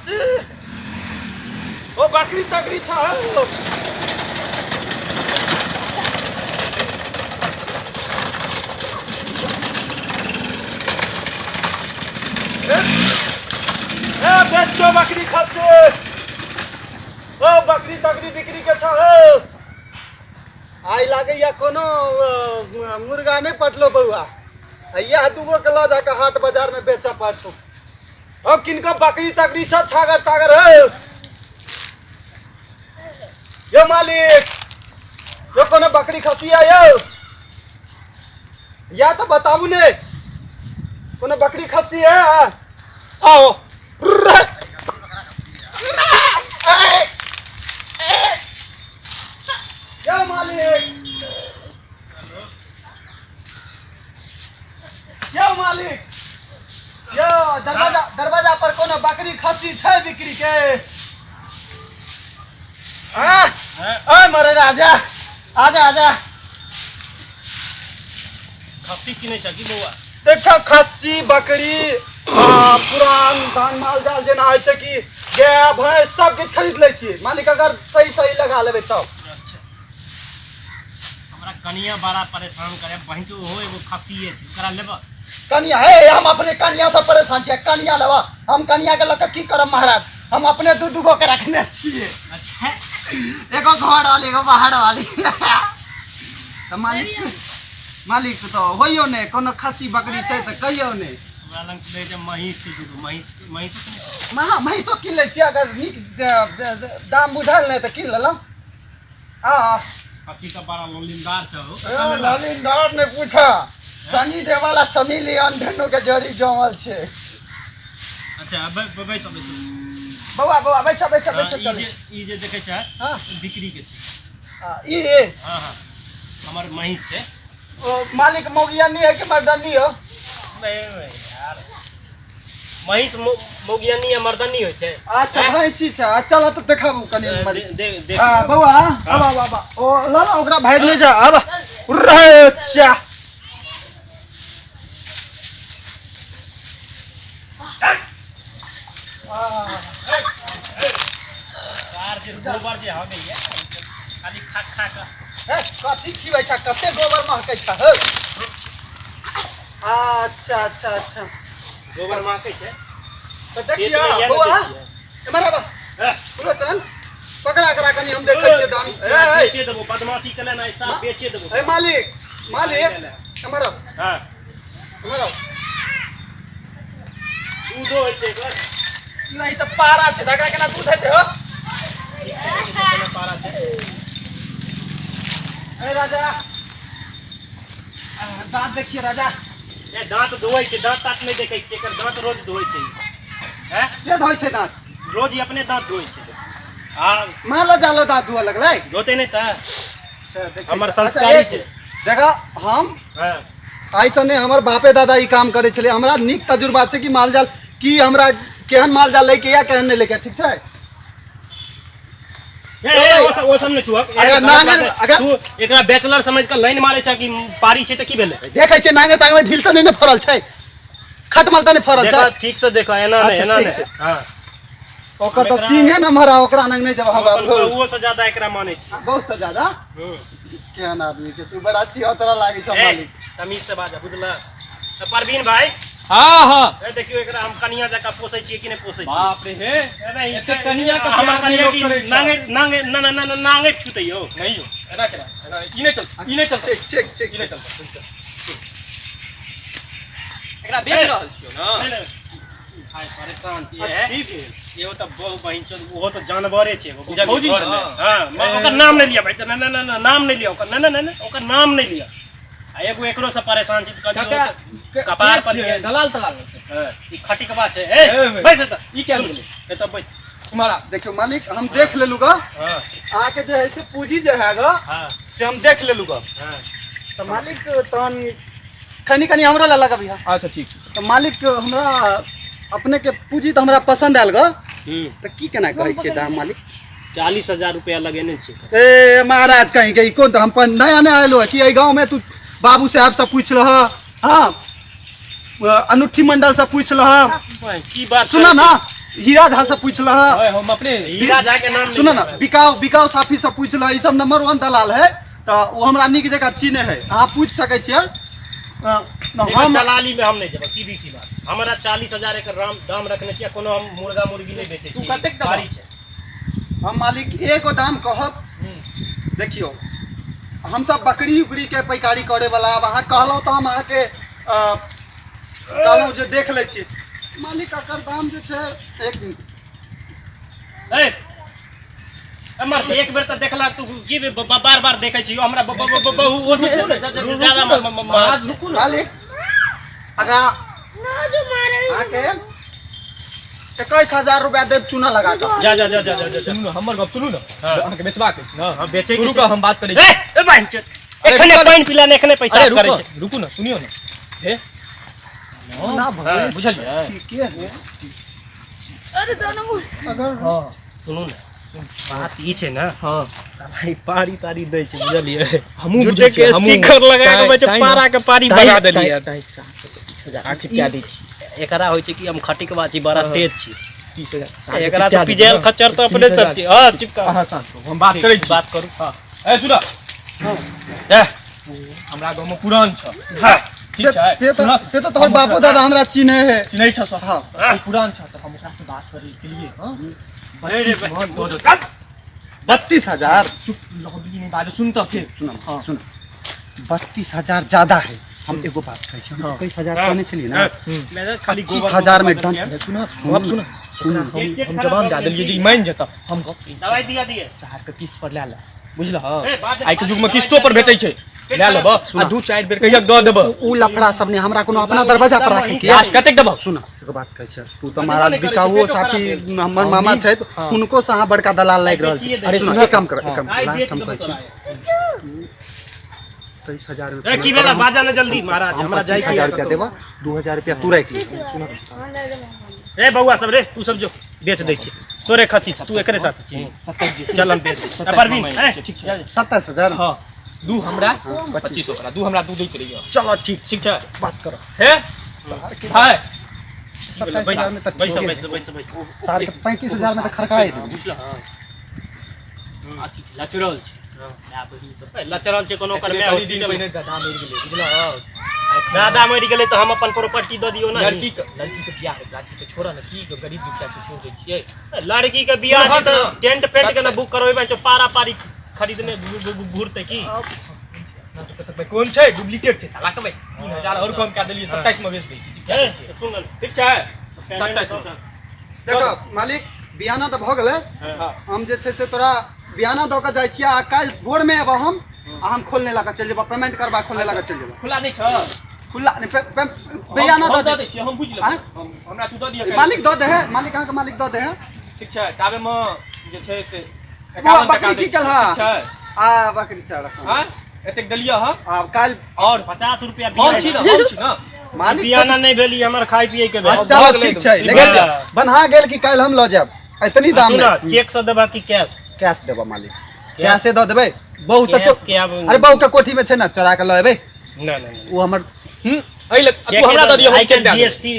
खस्सी ओ बकरी तकरी छ हौ। ए, ए बेचो बकरी खस्सी ओ बकरी तकरी बिक्री के छ हौ। आइ लागैया कोनो मुर्गा नहि पटलो बौआ आ इएह दूगो के लऽ जाके हाट बाजार में बेचऽ पड़तौ। अब किनको बकरी तकरी सब छागर तागर है यो मालिक, यो कोनो बकरी खसी है यो, या तो बताबू ने कोनो बकरी खसी है। आओ यो मालिक, यौ मालिक, यौ दरवाजा दरवाजा पर कोनो बकरी खस्सी छै बिक्री के? हाँ? ओए मरे राजा, आजा आजा। खस्सी किनै छ कि बौआ? देख खस्सी बकरी पुरान धान माल जाल जेना होइ छै कि गाय भैंस सब किछु खरीद लै छियै मालिक, अगर सही सही लगा लेबै तब। अच्छा, हमरा कनिया बड़ा परेशान करे बहिन के, ओहो एगो खसिए छै, ओकरा लेबऽ? कनिया? हे, हम अपने कनिया से परेशान छियै, कनिया लेबऽ? हम कनिया के लऽ कऽ की करब महाराज, हम अपने दू दू गो के रखने छियै। अच्छा। एगो घर वाली, एगो बाहर वाली। तऽ मालिक, मालिक तऽ होइयो ने कोनो खस्सी बकरी छै तऽ कहियौ ने। हमरा लग तऽ छै महींस छै दूगो, महींस महींसो किनै? महा महींसो कीन लै छियै, अगर नीक दाम बुझल नहि तऽ कीन लेलहुँ। आ खस्सी तऽ बड़ा लोलिंदार छौ। ए, ललिंदार ने पूछा, सनी देओल आ सनी लियोन दुनू के जोड़ी जमल छै। अच्छा, बैस बैस। बौआ बौआ, बैस बैस बैस। ई चल। जे ई जे देखै छै, बिक्री के छै। आ, ई हाँ हाँ, हमर महींस छै। ओ मालिक, मौगियानी है कि मर्दानी हो? नहीं नहीं यार, महींस मौगियानी या मर्दानी होइ छै। अच्छा, भैंसी छै। आ, चल तऽ देखाबू कनि मालिक। दे दे। आ, बौआ, आब आब आब, ओ ल ल, ओकरा भागि नहि जा, आब रे चा। यार, जे गोबर जे हगे ये खाली खा खा के। हे, कथी खिबै छ? कते गोबर महकै छ हौ? अच्छा अच्छा अच्छा। गोबर महकै छै। तऽ खेत देखियौ मे इएह ने बौआ। दै छियै। एम्हर आब। हे, सुलोचन, पकड़ा करा कनी, हम देखै छियै दाम। ए, ए, बेचे देबो, बदमाशी केले ना साफ बेचे देबो। ए मालिक, मालिक, एम्हर आब। हाँ। एम्हर आब। दूधो होइ छै एकर। नहीं तऽ पारा छै, एकरा केना दूध हेतै हो? ठीक छै, देखै छियै केना पारा छै। ए राजा, दाँत देखिए राजा। ए, दाँत धोइ छै, दाँत तात नहि देखै छियै एकर? दाँत रोज धोइ छै ई। हैं? के धोइ छै दाँत? रोज ई अपने दाँत धोइ छै आ मालो जालो दाँत धोअ लगलै? धोते नहि तऽ। अच्छा, देखै हमर छी। अच्छा, संस्कारी छै। देखा, हम आइसँ नहि, हमर बापे दादा ई काम करै छलै। हमरा नीक तजुर्बा छै कि माल जाल की हमरा केहन माल जाल लैके या केहन नहि लैके, ठीक छै? ए, ए, ओ सब नहि छुअक। अगर नांगर- अगर- तू एकरा बैचलर समझ कऽ लाइन मारै छ कि पारी छै तऽ की भेलै? देखै छियै, नांगर तांगर ढील तऽ नहि ने फड़ल छै, खटमल तऽ नहि फड़ल देखऽ, छै? ठीक से देखऽ, एना नहि। अच्छा, एना ठीक नहि छै। हाँ। ओकर तऽ एकरा- सींगे नम्हर आ, ओकरा नंग नहि जब हम हम अपन बाबू बहुओ से ज्यादा एकरा मानै छी। बहुत से ज्यादा। केहन आदमी के तू, बड़ा छिहतरा लागै छौ। ए, मालिक। तमीज से बाजऽ, बुझलह? तऽ प्रवीण भाई। हाँ हाँ। ए, देखियौ, एकरा हम कनिया जकाँ पोसै छियै कि नहि पोसै छियै? बाप रे, हे। अरे, ई एते तऽ- कनिया के हमर प्यार कनिया लोक की करै छै। नांगे नांगे ना ना ना ना नांगे छूतै यौ। नहीं हो, एना केना? एना ई नहि चलत, ई नहि चलत। ठीक ठीक ठीक। ई नहि चलत। एकरा बेच रहल छियौ ने? नहि, नहि। भाई, परेशान छियै। की भेल? एगो तऽ बहु बहिन छै, ओहो तऽ जानवरे छै एगो, बुझलियै? भौजी घरमे। ने? हाँ, ओकर नाम नहि लिअ भाई, ना ना ना ना, नाम नहि लिअ ओकर, ना ना ना ना, ओकर नाम नहि लिअ। आ एगो एकरो से परेशान छी तऽ काका, कहलियै कपार पर के छियै? लिए। दलाल तलाल नहि छै? हाँ, ई खटिकवा छै। ए, ए भाई। बैस एतऽ। ई केहन भेलै? एतऽ बैस। तुम्हारा देखियौ मालिक, हम देख लेलु गा। अहाँके जे है से पूंजी जे है गा, से हम देख लेलु गा। तऽ मालिक, तहन कनि कनि हमरो लए लगबिह। अच्छा, ठीक छै। तऽ मालिक, हमरा अपने के पूंजी तऽ हमरा पसन्द आयल गा। तऽ की केना कहै छियै दाम मालिक? 40,000 रुपया लगेने छै। ए महाराज, कहीं गई कोन तऽ हम अपन नया नया आयलो कि एहि गाँव में? तू बाबू साहब से पूछ लह, हाँ, अनूठी मंडल से पूछ लह। की बात सुना ना। हीरा झा से पूछ लह। हम अपने हीरा झा के नाम नहीं सुनो ना, लेबै। बिकाऊ बिकाऊ साफी से पूछ लह, ई सब नंबर 1 दलाल है, तऽ ओ हमरा नीक जकाँ चिन्है है, अहाँ पूछि सकै छियै। एकर हम दलाली में हम नहीं जेबै, सीधी सी बात। हमरा 40,000 एकर दाम रखने छियै, कोनो हम मुर्गा मुर्गी नहीं बेचै तू छियै। कतेक देबह? बारी छै। हम मालिक एगो दाम कहब, देखियौ हमसब बकरी उकरी के पैकारी करे वाला, आब अहाँ कहलहुँ तऽ हम अहाँके कहलहुँ जे देख लै छी मालिक, एकर दाम जे छै एक मिनट। ए, हमर एक बेर तऽ देखला तू की बार बार देखै छी हमरा ओ ज्यादा महाराज रुकू ना। मालिक अगर अहाँके 21,000 रुपया देब चूना लगा कऽ। जा जा जा जा जा जा। सुनू ना, हमर गप सुनू ना, हाँ। अहाँके बेचबाक अछि ना? हाँ, बेचै के रुकू, छै। हम बात करै ए, छी। ए, बहिन के, एखने पानि पिला ने, एखने पैसा अरे करै रुकू छै। रुकू ना, सुनियौ ना। हे ना भैंस बुझलियै? ठीके है। अरे दोनों मुँह अगर हाँ सुनू ना, बात ई छै ना, हाँ साला ई पारी तारी दै छै, बुझलियै? हमहूँ झूठे बुझै के छियै, हमहूँ। स्टिकर लगा के ताहि- बच्चे ताहि पारा के पारी ताहि- बना देलियै। ताहि- ताहि 7,30,000 आठ चिपका दै छी। एकरा होइ छै कि हम खटिकवा छी, बड़ा हाँ। तेज छी। 30,000 सात एकरा चिपका से दै पिजेल छी। खच्चर तऽ अपने सब छी। हाँ, चिपका। अहाँ शांत रहू, हम बात करै छी। बात करू। हाँ। ए सुन, ए, हमरा गाँवमे पुरान छ। हाँ। ठीक छै? से सुन, तऽ से तऽ तोहर बापो दादा हमरा चिन्है है। चिन्है छ सब। हाँ। ओ पुरान छ तऽ हम ओकरा से बात करै के लिए, हाँ? अरे रे, 32 दऽ देतै। 32,000? चुप, लहबी नहि बाजू, सुन तऽ फिर। सुन हाँ। सुन, 32,000 ज्यादा है। हम एगो बात कहै छी, हम 21,000 कहने छलियै ना, मेरे खाली 25,000 में डन। अरे सुन, अब सुन, सुन। हम जवाब दए देलियै जे ई मानि जेतऽ। हम गप करै छी। दवाई दिया दिए। शहर के किस्त पर लए ले, बुझलह? ए, बाद- आइ के युग में किस्तो पर भेटै छै, लए लेबह आ 2-4 बेर कहिया दऽ देबह। उ लफड़ा सब ने हमरा कोनो अपना दरवाजा पर राखै के। लास्ट कतेक देबह? सुन, एगो बात कहै छै, तू तऽ महाराज नहि करै छै, बिकाउओ पेटो खराब साफी भेल। हमर मामा छथि, हाँ। हुनको से अहाँ बड़का दलाल लागि रहल छी। बेचिए अरे देबै। सुन, एक काम कर, एक काम आइ लास्ट बेच हम देबौ कहै छी तोरा। 23,000 ए, में की भेला? बाजा ने जल्दी महाराज, हम हमरा जाइ के 25,000 रुपया देबह, 2,000 रुपया तू राखि ले। रे बौआ सब रे, तू सब जो बेच दै छी तोरे खसी, तू एकरे साथ छी। चल हम बेच दै छी। परवीन, ए, ठीक छै। 27,000। हाँ, दू हमरा 25 ओकरा, दू हमरा दू दैत रहियो। चलो ठीक, ठीक छै, बात करो। हे हाय, 27,000 में तऽ बैस ठीके बैस है। बैस बैस। सार के 35,000 में तऽ खड़काए देबै। बुझलह? आ किछु लचरल छै, माय बहिन सब। ए, लचरल छै कोनो ओकर एतबे माय कनि दिन हॉस्पिटल पहिने दादा मरि गेलै, बुझलह? दादा मरि गेलै तऽ हम अपन प्रॉपर्टी दऽ दियौ ना। लड़की के लड़की के बियाह है, लड़की के छोड़ऽ ने, की गरीब दुखिया के छोड़ दै छियै? लड़की के बियाह छै तऽ टेंट पेंट के ना बुक करबेबै, जो पारा पारी खरीदने घुरतै की? अपना सबके तऽ कोन छै, डुप्लीकेट छै साला के भाई। 3,000 और कम कए देलियै, 27 में बेच दै छी। ठीक ए, छै, सुन ने। ठीक छै, 27 में। देखो मालिक, बियाना तऽ भऽ गेलै। हाँ। हम जे छै से तोरा बियाना दऽ कऽ जाइ छियै आ काल्हि भोरमे एबह हम आ हम खोलने लऽ कऽ चलि जेबह, पेमेंट करबा खोलने लऽ कऽ चलि जेबह। खुला नहि छै? खुला नहि, बियाना हम दऽ दऽ दै दै छियै, हम बुझि लेबै। आँय? हमरा तू दऽ दिअ छी। काल्हि। मालिक दऽ दे है, मालिक अहाँके मालिक दऽ दे है। ठीक छै, ताबे मे जे छै से बौआ, 51 टका बकरी दै की छियै, केलहा? ठीक छै? आ बकरी छै रखो। आँय? एतेक देलियै हँ? आब काल्हि और 50 रुपया हम छी ना, हम छी ना। मालिक बियाना नहीं भेल, ई हमर खाय पिए के भेल। चलो भऽ गेलै ठीक छै, तऽ। लेकिन हाँ। बन्हा गेल कि काल्हि हम लऽ जायब एतनी दाम सुन, में। चेक से देबा कि कैश? कैश देबऽ मालिक, कैशे दऽ देबै। बहु से कैश के आब- अरे बहु के कोठी में छै ना, चोरा के लऽ एबै। ना ना ना। ओ हमर एहि लग तू हमरा दऽ दिअ, हम आइ चेक काल्हि दए देबै। जीएसटी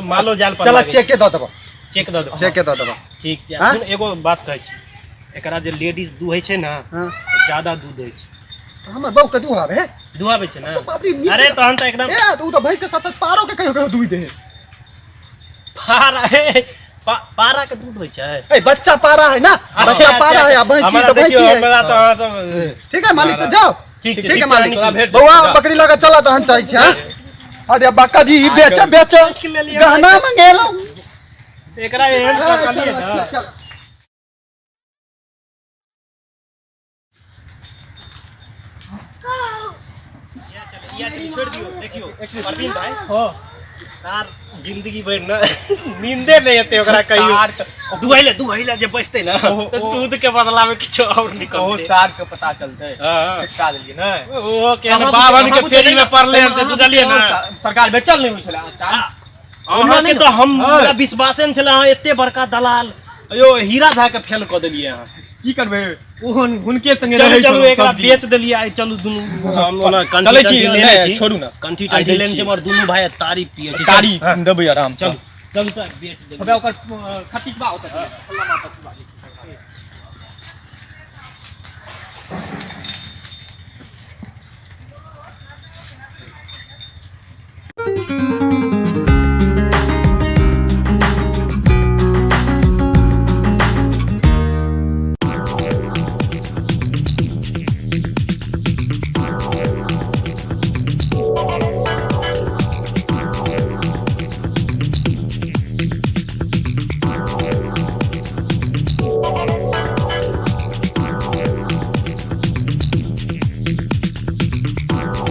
मालो जाल पर चल लागै छै। चेके दऽ देबऽ। चेक दऽ देबऽ। चेके दऽ देबऽ। ठीक छै। हाँ? सुन, एगो बात कहै छी, एकरा जे लेडीज दुहै छै ना, हाँ। ज्यादा दूध होइ छै। तऽ हमर बहु के दूह आबै है। दुहाबै छै ना? तो बाप रे, नीक अरे तहन तऽ एकदम ए उ तऽ भैंस के साथ साथ पारो के कहियो कहियो दूध दे है। पारा हे, पारा के दूध होइ छै। ए बच्चा पारा है ना, बच्चा पारा है आ भैंसी हमरा तऽ भैंसी देखियौ, है। हमरा तऽ अहाँ सब ठीक है मालिक, तऽ जाओ। ठीक छै, ठीक है ठीक मालिक, तोरा भेट बौआ जेतौ। बकरी लऽ कऽ चलऽ तहन चाहै छी। हाँ? अरे बाका जी, ई बेच बेच गहना मंगेलहुँ। एकरा एहन पकड़लियै ना। चल, चल। इएह चीज छोड़ि दियौ। देखियौ परवीन भाई, सार जिंदगी भरि ने नींदे नहि एतै ओकरा कहियो। सार के- दुहै ले जे बचतै ने ओहो, तऽ ओहो। दूध के बदला मे किछु और ओहो निकलतै। सार के पता चलतै। हाँ। चिपका देलियै ने। ओहो केहन बाभन के फेरी मे पड़लै हन से बुझलियै ने। सरकार बेचल नहि होइ छलै। अहाँके तऽ हम हमरा विश्वासे नहि छलै, अहाँ एते बड़का दलाल यौ, हीरा झा के फेल कऽ देलियै अहाँ। की करबै, ओहन हुनके संगे चलू रहै चलू, छलहुँ एकरा सब दिन। बेच देलियै आइ। चलू दुनू हम ओना कंठी चलै छी, टंठी लेने नहि, छी। छोड़ू ने। कंठी आइ टंठी दै लेने छी। छी, मगर दुनू भाई तारी पियै छी। तारी हाँ। देबै आराम चलू। चलू। दम से बेच देलियै। हबे ओकर खटिकबा होतै फल्लामा पछुआ।